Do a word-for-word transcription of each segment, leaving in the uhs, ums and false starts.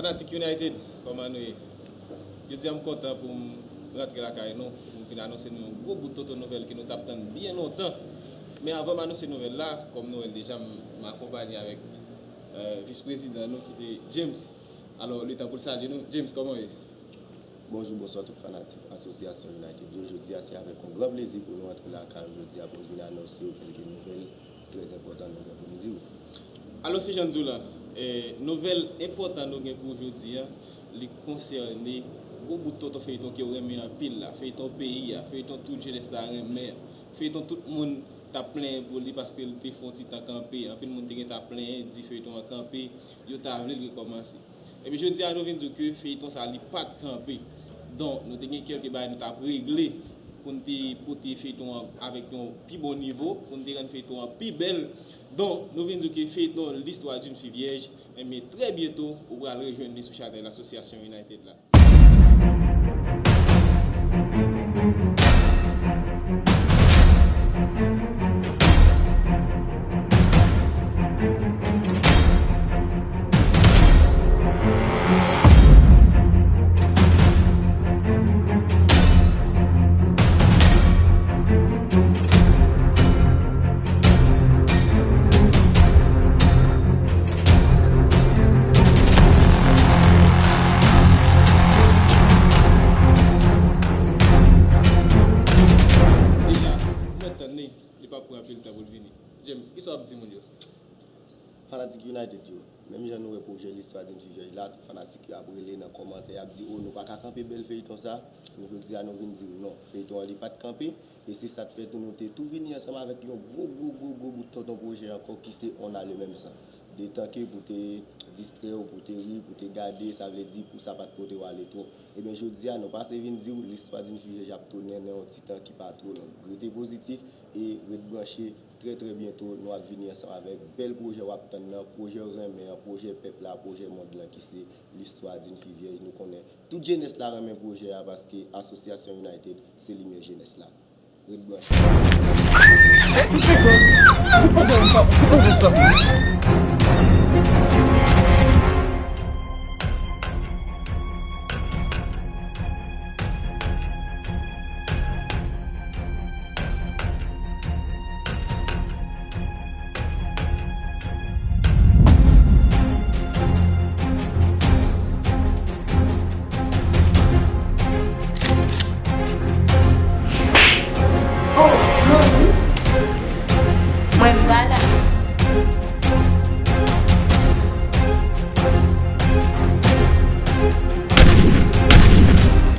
Fanatik United, kòman nou ye? Jodi a m kontan pou m rantre lakay nou, pou m vin anonse nou yon gwo bout tonton nouvèl ke nou t ap tann byen lontan. Men avan m anonse nouvèl la, kòm nou wè l deja, m, m akonpanye avèk, eh, vis prezidan nou ki se James. Alò, letan pou l salye nou. James, kòman w ye? Bonjou, bonswa tout fanatik Asosyasyon United yo. Jodi a, se avèk yon gran plezi pou nou antre lakay ou jodi a pou n vin anonse yo kèlke nouvèl trè enpòtan nou gen pou n di w. Alò, se jan n di w la, eh, nouvèl enpòtan nou gen pou jodi a, li konsène gwo bout tonton feyton ke w renmen anpil la, feyton peyi a, feyton tout jenès la renmen an, feyton tout moun t ap plenyen pou li paske l te fè yon ti tan kanpe, anpil moun te gentan ap plenyen, di feyton an kanpe, yo ta vle l rekòmanse. Ebyen, jodi a, nou vin di w ke feyton sa, li pa t kanpe. Donk, nou te gen kèlke bagay nou t ap regle pou n te pote feyton an avèk yon pi bon nivo, pou n te rann feyton an pi bèl. Donk, nou vin di w ke feyton L'histoire d'une fille vierge, ebyen, trè byento, ou pral rejwenn li sou chanèl Asosyasyon United la. Deja, m mèt tann li, li p ap pran anpil tan pou l vini. James, kisa w ap di moun yo? Fanatik United yo, menm jan nou wè pwojè L'histoire d'une fille vierge la, tout fanatik yo ap rele nan kòmantè, y ap di, "O, nou pa ka kanpe bèl feyton sa." Nou, jodi a, nou vin di w non, feyton an li pa t kanpe, e se sa k fè tou nou te tou vini ansanm avèk yon gwo, gwo, gwo, gwo bout tonton pwojè ankò ki se On a le même sang. Detan ke pou te distrè w, pou te ri, pou te gade, sa vle di pou sa pa t pote w ale twòp. Ebyen, jodi a, nou pase vin di w, L'histoire d'une fille vierge ap tounen nan yon ti tan ki pa twò long. Rete pozitif e ret branche. Trè, trè byento, nou ap vini ansanm avèk bèl pwojè w ap tann nan, pwojè w renmen an, pwojè pèp la, pwojè mond lan ki se L'histoire d'une fille vierge. Nou konnen tout jenès la renmen pwojè a paske Asosyasyon United se limyè jenès la. Ret branche. Mwen pa la.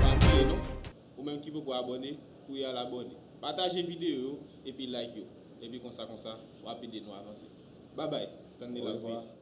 Pa bliye non, ou menm ki poko abòne, kouri al abòne. Pataje videyo yo epi like yo. Epi konsa konsa, w ap ede nou avanse. Babay, tann de lòt vi.